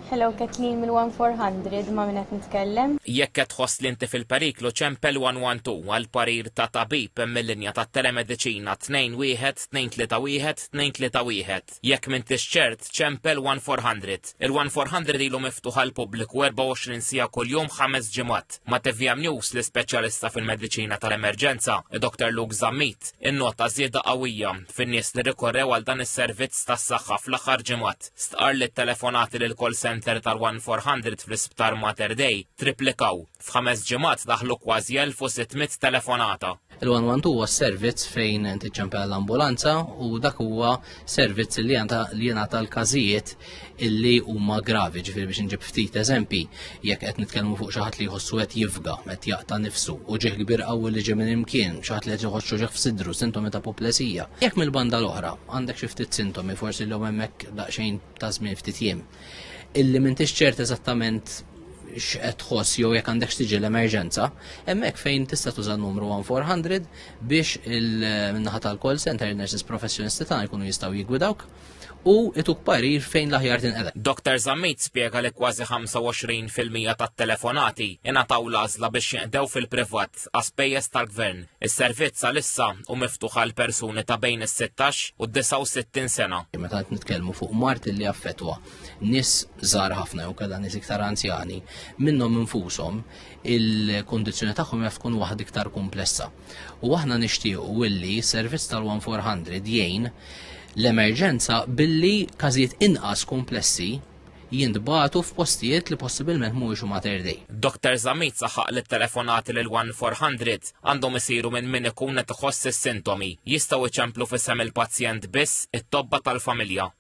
Hello Kathleen mill-1400 ma' min qed nitkellem. Jekk qed tħoss li inti fil-periklu ċempel 112 għal parir ta' tabib mill-linja tat-telemediċina 21 231 231. Jekk m'intix ċert, ċempel 1400. Il-1400 ilu miftuħ għall-pubbliku 24 siegħa kuljum ħames ġimgħat. Ma' tvm News l-ispeċjalista fil-mediċina tal-emerġenza, Dr. Luke Zammit, innota żieda qawwija fin-nies li rrikorrew għal dan is-servizz tas-saħħa fl-aħħar ġimgħat. Stqarr li t-telefonati lil call center tal-1400 fl-Isptar Mater Dei triplikaw. F'ħames ġimgħat daħlu kważi 1600 telefonata. Il-112 huwa servizz fejn inti ċempel l-ambulanza u dak huwa servizz li jingħata l-każijiet illi huma gravi, ġifieri biex inġib ftit eżempi, jekk qed nitkellmu fuq xi ħadd li jħossu qed jifga, qed jaqta' nifsu, u ġieħ kbir qawwi li ġie minn imkien, xi ħadd li qed iħossu ġieħ f'sidru, sintomi ta' puplesija. Jekk mill-banda l-oħra għandek xi ftit sintomi forsi l hemmhekk daqsxejn ta' żmien ftit jiem, illi m'intix ċert eżattament x'qed tħoss jew jekk għandek tiġi l-emerġenza, hemmhekk fejn tista' tuża n-numru 1400 biex il-naħa tal-call center nurses professjonisti tagħna jkunu jistgħu jiggwidawk u ituk parir fejn l-aħjar tinqeda. Dr. Zammit spjega li kważi 25% tat-telefonati ingħataw l-għażla biex jinqdew fil-privat għas-spejjeż tal-gvern. Is-servizz għalissa hu miftuħ għal persuni ta' bejn is-16 u 69 sena. Meta qed nitkellmu fuq mard li affettwa nies żgħar ħafna jew kellha nies iktar anzjani, minnhom infushom il-kundizzjoni tagħhom jaf tkun waħda iktar komplessa. U aħna nixtiequ illi s-servizz tal-1400 jgħin l-emerġenza billi każijiet inqas komplessi jintbagħtu f'postijiet li possibilment mhuwiex Mater Dei. Dr. Zammit saħaq li t-telefonati lil 1400 għandhom isiru minn min ikun qed iħoss is-sintomi. Jistgħu iċemplu f'isem il-pazjent biss it-tobba tal-familja.